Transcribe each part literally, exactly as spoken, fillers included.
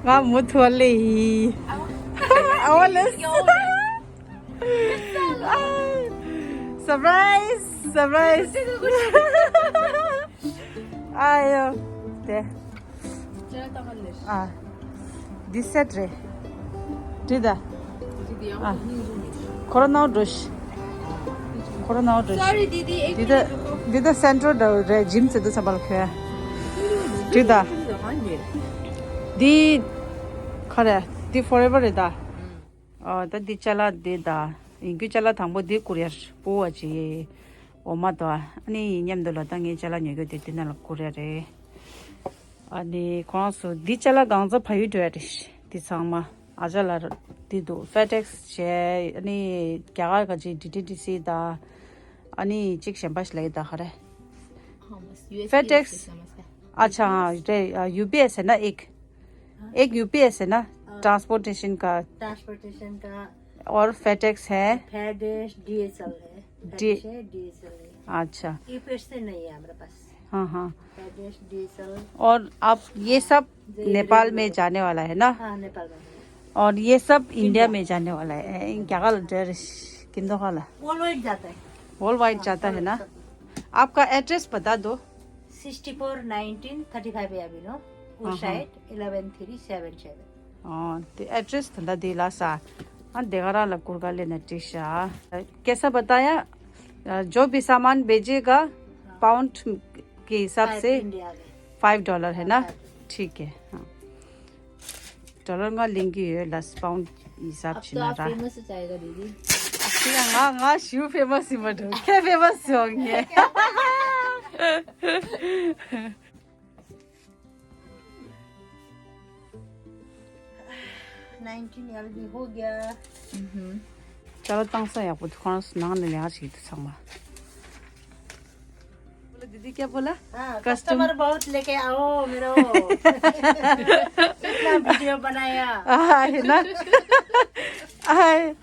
ང་མུ་མཐུད་ལེ་ཡིན། ཨ་བ་ལེ། སར་པ་རའི་སི། སར་པ་རའི་སི། ཨ་ཡོ། དེ། ཨ། འདི་སེཊ་རེད། འགྲིག་ད། ཨ། ཁོ་རང་ནང་འགྲོ་ཤི། ཁོ་རང་ནང་འགྲོ་ཤི། འདི་ད། འདི་ད་སེན་ཊར་རེད། ཇིམ་ཟེར་དུས་ཙམ་པ་ལ་ཁོས། འགྲིག་ད། འདི། ག་རེ། འདི་ཕོར་ཨེ་ཝར་རེད་ད། ཨ། ད་འདི་ཅ་ལག་འདི་ད། ཡིན་རྒྱུ་ཅ་ལག་དང་པོ་འདི་བསྐུར་ཡ་ཞིག་པོ་བ་ཅི། འོ་མ་དང་ཨ་ནི་མཉམ་དུ་ལ་ད་ངས་ཅ་ལག་ཉོ་རྒྱུ་དེ་འདི་ནང་ལ་བསྐུར་ཡ་རེད། ཨ་ནི་ཁོ་རང་ཚོ་འདི་ཅ་ལག་གང་ཚ་ཕ་ཡུལ་འགྲོ་ཡ་རེད། འདི་ཚང་མ་ཨ་ཅག་ལ་འདི་འདུག་ཕེ་ཌེག་སི་བྱས། ཨ་ནི་རྒྱ་གར་ག་ཅིག་ཌི་ཊི་ཌི་སི་དང་། ཨ་ནི་གཅིག་གཞན་པ་ཞིག་ལ་ཡི་ད་ག་རེ། ཕེ་ཌེག་སི། ཨ་ཅག་རེད། ཡུ་པི་ཨེས་ཟེར་ན་ཨེག एक यूपीएस है ना? ट्रांसपोर्टेशन का। ट्रांसपोर्टेशन का। और फेडेक्स है। फेडेक्स डीएचएल है। डी- फेडेक्स है, डीएचएल है। अच्छा। यूपीएस से नहीं है हमारे पास। हाँ, हाँ। FedEx DHL. और आप ये सब नेपाल में जाने वाला है ना? हाँ, नेपाल में। और ये सब इंडिया में जाने वाला है। क्या कलर? किंदो कलर? वर्ल्ड वाइड जाता है। वर्ल्ड वाइड जाता है ना? आपका एड्रेस बता दो। Sixty four nineteen thirty five avenue, हाँ, हाँ। Side eleven three seven seven. अँ, त्यो एड्रेस त द दिला सा। अँ, देगरा ल कुर्गा ले न टिशा। कैसा बताया? अ, जो भी सामान भेजेगा, पाउंड के हिसाब से। फाइभ इन्डिया के। फाइभ डलर है ना? हाँ, फाइभ। ठीक है, हाँ। डलर मा लिंगी हो, लस पाउंड हिसाब अब से तो ना आप रहा। फेमस हो जाएगा दीदी। ང་ང་ཞུ་ཕེ་མ་སི་མ་འགྲོ། ཁྱེད་ཕེ་མ་སི་ཡོང་ངེ། नाइनटीन एलबी हो गया। ཅ་ལག་བཏང་ས་ཡག་པོ་འདུག་ཁོང་ནང་ནས་ལས་ཀ་བྱེད་ཀྱི་འདུག་ཚང་མ། बोला दीदी क्या बोला? हाँ, कस्टम- कस्टमर बहुत लेके आओ मेरो। इतना वीडियो बनाया। हाँ, है ना? हाँ।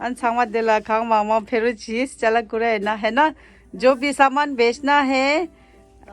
अन छामा देला खांग मामा फेरो चीज चला कुरे है ना, है ना? जो भी सामान बेचना है,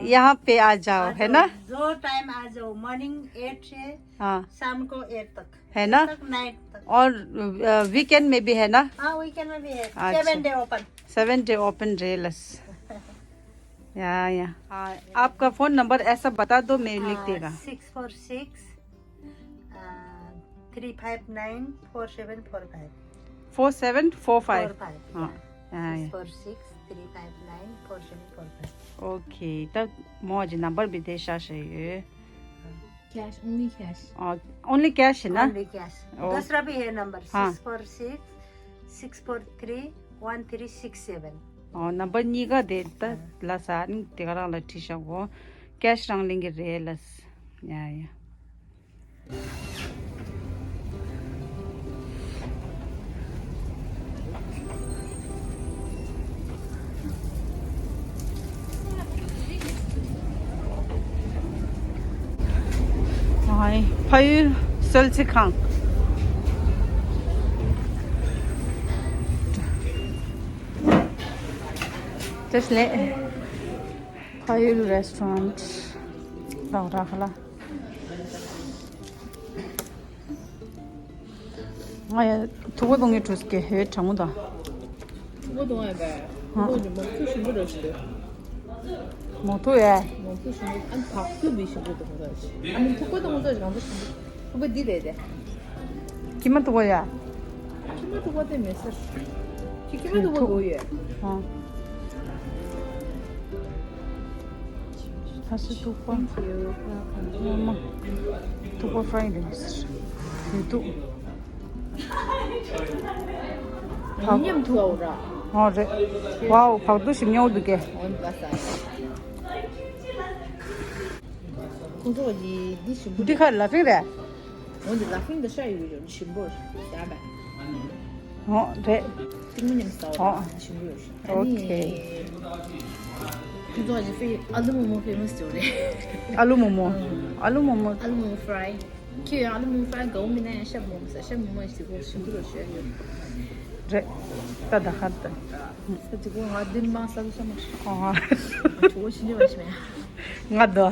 यहाँ पे आ जाओ, है ना? जो टाइम आ जाओ, मॉर्निंग एट से हाँ। शाम को एट तक। है ना? एट तक, नाइट तक। और, अ, वीकेंड में भी है ना? हाँ, वीकेंड में भी है। अच्छा। Seven day open. Seven day open rails. या, या। हाँ, आपका फोन नंबर ऐसा बता दो, मैं लिख देगा। Six four six, three five nine, four seven four five. Four seven four five. Four five, हाँ, या। या, या। Six four six, three five nine, four seven four five. Okay, त म अझै नम्बर भी दिइसकेको छु। क्यास, ओन्ली क्यास। अँ, ओन्ली क्यास होइन? ओन्ली क्यास। ओ। दोस्रो भी है नम्बर, हाँ। Six four six, six four three, one three six seven. अँ, नम्बर གཉིས་ཀ་དེ་ད་ལ་ས་ནི་དེ་ག་རང་ལ་ཁྲིད་ཤག་གོ། ཀེཤ་རང་ལེན་གི་རེད་ལ། ཡ་ཡ། ཕ་ཡུལ་གསོལ་ཚིགས་ཁང་། ཅེས་ལེ། ཕ་ཡུལ་རེ་སི་ཊོ་རན་ཊི་ལ་རག་ལ། ང་ཡ་ཐུག་པ་གཏོང་གི་འགྲོ་སྐད་ཧེ་གྲང་མོ་དང་། ཐུག་པ་གཏོང་ཡ་པས། ཧ། ཐུག་པ་ནི་མོག་ཐུག་ཞིམ་པོ་རེད་ཤི། མོག་ཐུག་ཡ། མོག་ཐུག་ཞིམ་པོ། ཨ་ནི་བག་ཐུག་བི་ཞིམ་པོ་གཏོང་ས་ཞིག་ཨ་ནི་ཐུག་པ་གཏོང་ས་ཞིག་གང་ཚ་ཞིམ་པོ། ཐུག་པ་འདི་རེད་དེ། ཁྱི་མ་ཐུག་པ་ཡ། ཁྱི་མ་ཐུག་པ་དེ་མེད་ས། ཁྱི་ཁྱི་མ་ཐུག་པ་དགོས་ཡོད། ཨ། ཐ་སི་ཐུག་པ། ཐུག་པ་ཧྥ་རའི་རེད། དེ་འདུག་ཉམས་ཐུག་ཨོ་ར། ཨོ་རེད། ཝའོ་བག་ཐུག་ཞིམ་ཉོག་འདུག་གས། ཨོ་ནི་པ་ས། ཁོང་ཚོ་གི་འདི་ཞིམ་པོ་འདི་ཁ་ལ་ཕིང་རེད། འོ་འདི་ལ་ཕིང་འདི་ཤ་ཡོད་ཡོད་ཞིམ་པོ་རེད་ཡ་བས། ཨོ་རེད། ཏིང་མོ་ཉམས་ས་ཨོ་ཨོ་ཞིམ་པོ་ཡོད། ཨ་ནི། ཨོ་ཁེ། ཁོང་ཚོ་གི་ཕི་ཨ་ལུ་མོ་མོ་ཕེ་མ་སི་ཡོད་རེད། ཨ་ལུ་མོ་མོ། ཨ་ལུ་མོ་མོ། ཨ་ལུ་མོ་མོ་ཧྥ་རའི། ཁྱོད་ཡང་ཨ་ལུ་མོ་ཧྥ་རའི་དགའ་བོ་མིན་ན་ཡང་ཤ་མོ་མོ་ཟ། ཤ་མོ་མོ་ཞིག་གོ་ཞིམ་པོ་རོ་ཞོད་ཡོད། རེད། ད་ད་ཧར་ད། ད་དེ་གོ་ང་འདི་མ་ས་ལུ་ཤ་མ་ཤ། ཨོ་ཧ། གྲོ་བོ་ཞིམ་པོ་མ་ཤ་མ་ཡ། ང་དོ།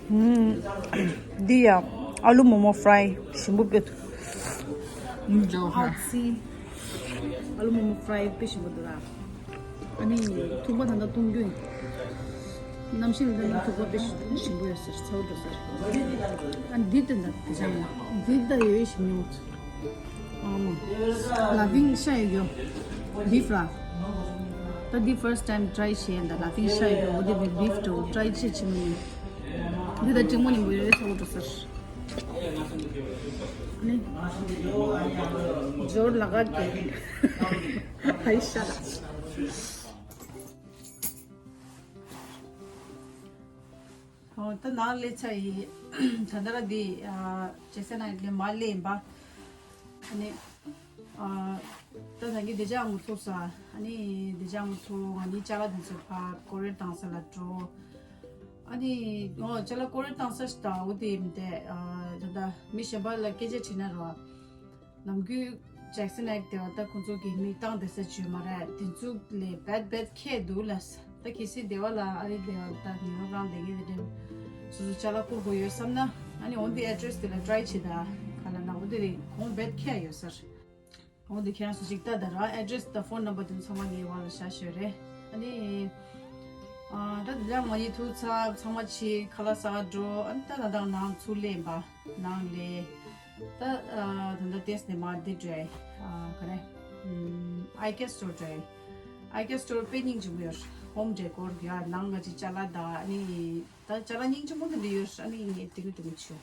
ཨུམ། འདི་ཡང་ཨ་ལུ་མོག་མོག་ཕ་རའི་ཞིམ་པོ་དཔེ་འདུག་ཨུམ། ཇོ་ཧ། ཨ་ལུ་མོག་མོག་ཕ་རའི་དཔེ་ཞིམ་པོ་འདུག་ར། ཨ་ནི་ཐུག་པ་ད་ལྟ་གཏོང་རྒྱུ་ཡིན། གནམ་གཤིས་ལ་ལྟོས་ན་ཐུག་པ་དཔེ་ཞིམ་པོ་ཡོད་ཟེར། ཚ་བོ་འགྲོ་ཟེར། ཨ་འདི་དེ་འདྲ་དེ་ཅང་འདི་ད་ཡོད་ཞིམ་ཉུང་། ཨ་མ། ལ་ཕིང་ཤ་ཡོད་ཡོད། བིཕ་ར། ད་འདི་first time try བྱས་ཡིན། ད་ལ་ཕིང་ཤ་ཡོད་ཡོད། འོ་དེ་བིཕ་ཏུ་try བྱེད་ཆེ་མོ་ཡིན། འདི་ད་གཅིག་མོ་ཉིན་པོ་ཡོད་ཚ་བོ་འགྲོ་ཟེར། ནི། ཇོར་ལ་ག་གེ། ཧའི་ཤ་ད། ཨོ་ད་ནང་ལས་ཚ་ཡི། ད་ད་ར་འདི་ཨ་ཇེ་སན་ནའི་ལས་མ་ལས་ཡིན་པ། ཨ་ནི་ཨ་ད་ད་གི་དེ་ཅག་ངུ་ཚོ་ས། ཨ་ནི་དེ་ཅག་ངུ་ཚོ་ང་ནི་ཅ་ལག་དེ་ཚོ་ཕ་ཀོ་རེར་བཏང་ས་ལ་འགྲོ། ཨ་ནི་ཨོ་ཅ་ལག་ཀོ་རེར་བཏང་ས་ཞིག་ད་འོ་དེ་ཡིན་ཏེ། ཨ་ད་ད་མི་གཞན་པ་ལ་སྐད་ཆ་དྲིས་ན་རོ། ནམ་རྒྱུན་ཇེག་སན་ཨེག་དེ་བ་ད་ཁོང་ཚོ་གི་མི་བཏང་བསྡད་ས་བྱོས་མ་རེད། དེ་ཚོ་ལས་བེད་བེད་ཁྱད་འདུག་ལ། ད་གལ་སྲིད་དེ་བ་ལ་ཨ་རི་དེ་བ་ད་ཉི་མ་རང་དེ་གི་དེ་འདྲ་སོ་སོ་ཅ་ལག་བསྐུར་དགོས་ཡོད་བསམ་ན། ཨ་ནི་འོ་འདི་ཨེ་ཌི་རེ་སི་དེ་ལ་ཊ་རའི་བྱེད་ད། ག་ལ་ན་འོ་དེ་རེད། ཁོང་བེད་ཁྱད་ཡོད་ས་རེད། འོ་འདི་ཁྱེད་རང་ཚོ་ཅིག་ལྟ་ད་ར། ཨེ་ཌི་རེ་སི་དང་ཕོན་ནམ་བར་དེ་ཚང་མ་ངའི་བ་ལ་བཞག་ཤོད་རེད། ཨ་ནི་ཨ་ད་དེ་ལ་ང་ཡི་ཐུག་ཚ་ཚང་མ་ཆེ་ཁ་ལག་ཟ་འགྲོ། ཨ་ནི་ད་ད་ད་ནང་ཚུར་ལེན་པ། ནང་ལས། ད་ཨ་ད་ད་ཏེས་ནས་མ་འདི་འགྲོ་ཡ། ཨ་ག་རེ། ཨམ་ཨའི་ཀེ་སི་ཊོར་འགྲོ་ཡ། ཨའི་ཀེ་སི་ཊོར་དཔེ་སྙིང་རྗེ་མོ་ཡོད། ཧོམ་ཌེ་ཀོར་ཡ། ནང་ང་ཅི་ཅ་ལག་ད་ཨ་ནི། ད་ཅ་ལག་སྙིང་རྗེ་མོ་དེ་འདྲ་ཡོད། ཨ་ནི་ངས་དེ་གི་དེ་མི་ཆུ།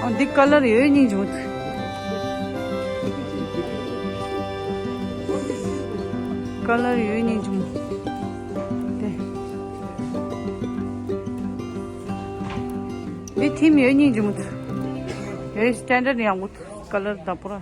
ཨ་འདི་ཀ་ལར་ཡོད་སྙིང་རྗེ་མོ། ཀ་ལར་ཡོད་སྙིང་རྗེ་མོ། དེ། འདི་ཐིམ་ཡོད་སྙིང་རྗེ་མོ། ཡོད་སི་ཊན་ཌར་ཌི་ཡང་གོ། ཀ་ལར་དང་པོ་ར།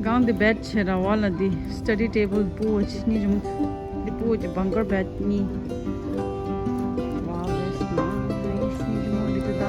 སྒང་འདི་བེཌ་ཆེ་ར་བ་ལ་འདི་སི་ཊ་ཌི་ཊེ་བལ་པུ་བ་ཆེ་ནི་རུམ། འདི་པུ་བ་ཆེ་བང་ཀར་བེཌ་ནི། Wow, that's nice. ནི་རུམ་འདི་གི་ད།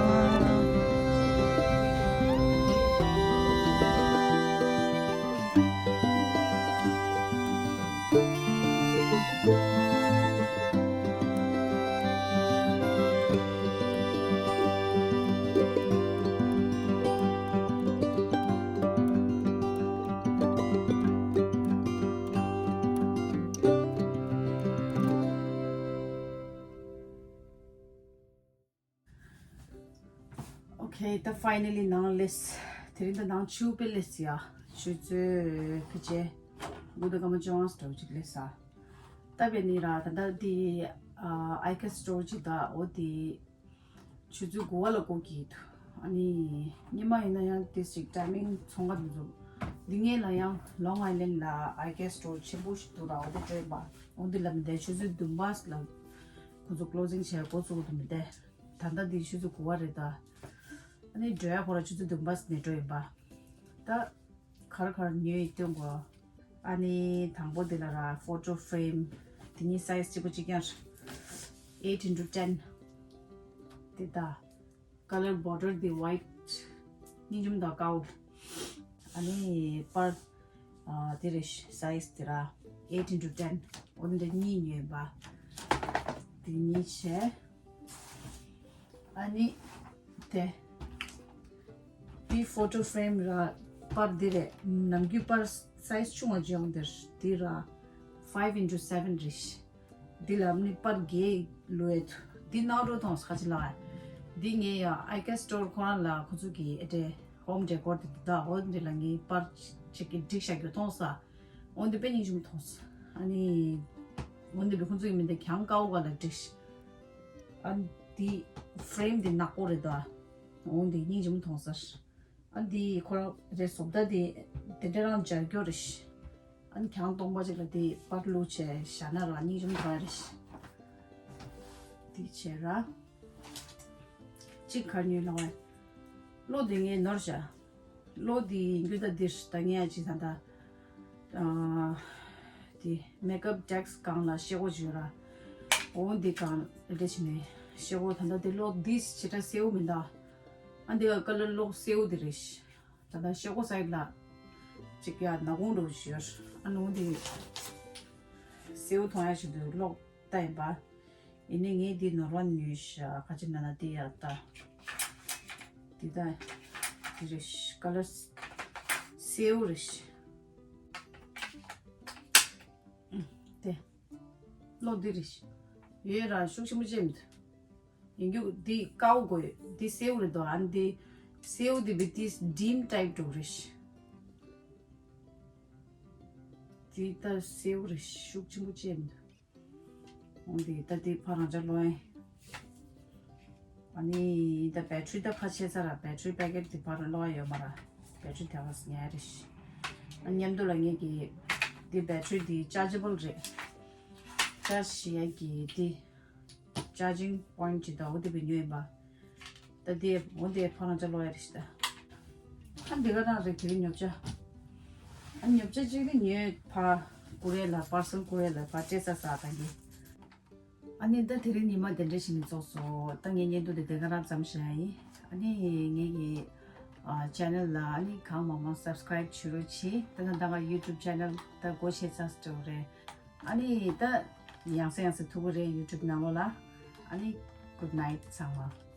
དེ་ད་finally ནང་སླེབས། དེ་རིང་ད་ནང་ཆུ་ཚོད་དཔེ་སླེབས་ཡ། ཆུ་ཚོད་ཕལ་ཆེར་དགུ་དང་སྐར་མ་བཅོ་ལྔ་ཙམ་ཅིག་སླེབས་ས། ད་བས་ནི་ར་ད་ད་དེ་ཨ་icon store ཅིག་ད་འོ་དེ་ཆུ་ཚོད་དགུ་པ་ལ་སྒོ་ཕྱེ་འདུག་ཨ་ནི་ཉི་མ་ཡིན་ན་ཡང་དེ་ཞིག་timing ཚོང་ཁ་འདུག་འདི་ངེད་ལ་ཡང་Long Island ལ་icon store ཆེན་པོ་ཞིག་འདུག་ར། འོ་དེ་སྤྲད་པ། འོ་དེ་ལ་མི་འདའ། ཆུ་ཚོད་བདུན་པ་ལ་ཁོ་ཚོ་closing བྱས་འགོ་བཙུགས་འདུག་མི་འདའ། ད་ལྟ་འདི་ཆུ་ཚོད་དགུ་པ་རེད་ད། ཨ་ནི་འགྲོ་ཡ་ཁོ་ར་ཆུ་ཚོད་བདུན་པ་ནས་འགྲོ་ཡིན་པ། ད་གར་གར་ཉོས་ཡི་སྟོན་གོ། ཨ་ནི་དང་པོ་འདི་ལ་ར་photo frame། དེ་གཉིས་size གཅིག་པ་གཅིག་རྐྱང་རེད། eight into ten དེ་ད། Color border འདི་white། སྙིང་རྗེ་མོ་དང་དཀར་པོ། ཨ་ནི་པར་ཨ་དེ་རེད། size དེ་ར་eight into ten། འོ་འདི་འདྲ་གཉིས་ཉོས་པ། དེ་གཉིས་བྱས། ཨ་ནི་དེ་དེ་photo frame ར། པར་འདི་རེད། ནམ་རྒྱུན་པར་size ཆུང་བ་ཅིག་ཡོང་དེ་ར། འདི་ར་five into seven རེད། འདི་ལ་ནི་པར་བརྒྱད་ལོས་འདུག་འདི་ནང་འགྲོ་མཐོང་ས་ཁ་ཅིག་ལ། འདི་ངས་ཡ་icon store ཁོ་རང་ལ་ཁོ་ཚོ་གི་ཨེ་འདྲས་home decor དེ་འདུག་འོ་འདི་ལ་ངས་པར་ཅིག་གི་བསྒྲིགས་བཞག་རྒྱུ་མཐོང་ས། འོ་འདི་དཔེ་སྙིང་རྗེ་མོ་མཐོང་ས། ཨ་ནི་འོ་འདི་བི་ཁོ་ཚོ་གི་མི་འདི་གྱང་དཀར་པོ་ག་ལ་བསྒྲིགས། ཨ་འདི་frame འདི་ནག་པོ་རེད་འདུག་འོ་འདི་སྙིང་རྗེ་མོ་མཐོང་ས། ཨ་འདི་ཁོ་རང་རེ་བཟོ་ལྟ་འདི་དེ་འདྲ་རང་སྦྱར་རྒྱུ་རེད། ཨ་ནི་གྱང་སྟོང་པ་ཅིག་ལ་དེ་པར་བླུགས་བྱས་བཞག་ན་རང་སྙིང་རྗེ་མོ་འདྲ་རེད། དེ་བྱས་ར། གཅིག་གར་ཉོས་ལ་བ། གློག་དེ་ངས་ནོར་བཞག་གློག་དེ་ཡིན་རྒྱུ་ད་འདིར་ད་ངས་ཅིག་ད་ད། ཨ་དེ་makeup desk སྒང་ལ་ཤེལ་སྒོ་ཅིག་ཡོད་ར། འོ་འདི་སྒང་རེ་བྱས་ནས་ཤེལ་སྒོ་ད་ད་དེ་གློག་འདི་ཞེ་དྲག་གསལ་པོ་མི་འདུག་ཨ་འདི་ག་ཀ་ལར་གློག་གསལ་པོ་དེ་རེད། ད་ལྟ་ཤེལ་སྒོ་སའི་ལ་ཅིག་ཡ་ནག་ཁུང་འགྲོ་བཞིན་ཡོད། ཨ་ནུ་འདི་སེའུ་མཐོང་ཡ་ཞིག་འདུག་གློག་ལྟ་ཡིན་པ། ཡིན་ནའི་ངས་འདི་ནོར་བ་ཉོས་ཤག་ཁ་ཅིག་ན་ན་འདི་ཡ་ལྟ། འདི་ད་འདི་རེད། ཀ་ལར་སེའུ་རེད། དེ་གློག་འདི་རེད། ཡོད་ར་ཤུགས་ཆེན་པོ་ཅན་འདུག་ཡིན་རྒྱུ་འདི་དཀར་པོ་དགོས། འདི་སེའུ་རེད་དོ། ཨ་ནི་འདི་སེའུ་འདི་བི་ཏིས་dim type འགྲོ་རེད། འདི་ད་སེའུ་རེད། ཤུགས་ཆེན་པོ་ཅན་འདུག་འོ་འདི་ད་འདི་ཕ་རང་ཅག་ལོ་ཨེ། ཨ་ནི་ད་battery ད་ཁ་ཕྱེ་ཚར་ར། battery packet འདི་ཕ་རང་ལོ་ཨེ་ཡོད་མ་ར། battery དེ་བ་ཉལ་རེད། ཨ་མཉམ་དུ་ལ་ངེད་ཀྱི་འདི་battery འདི་chargeable རེད། charge བྱེད་ཡ་གི་འདི་charging point ཅིག་ད་འོ་དེ་བི་ཉོས་ཡིན་པ། ད་དེ་འོ་དེ་ཕ་རང་ཅག་ལོ་ཡ་རེད་ཤི་ད། ཨ་འདི་ག་རང་རེད་དེ་རིང་ཉོ་ཆ། ཨ་ཉོ་ཆ་ཅིག་ནི་ཉོས་ཕ་ཀུ་རེ་ལ་parcel ཀུ་རེ་ལ་ཕ་སྤྲད་ས་ས་དང་གི། ཨ་ནི་ད་དེ་རིང་ཉི་མ་དེ་འདྲ་ཞིག་ནས་ཚོགས་སོ། ད་ངའི་བརྙན་ཐུང་དེ་དེ་ག་རང་ཙམ་བཞག་ཡིན། ཨ་ནི་ངའི་གི་ཨ་channel ལ་ཨ་ནི་གང་མང་མང་subscribe བྱེད་རོགས་གྱིས། ད་ད་ད་ང་YouTube channel ད་སྒོ་ཕྱེ་ཚར་འགྲོ་རེད། ཨ་ནི་ད་ཡང་སེ་ཡང་སེ་ཐུག་གི་རེད་YouTube ནང་ལོགས་ལ། ཨ་ནི་good night ཚང་མ།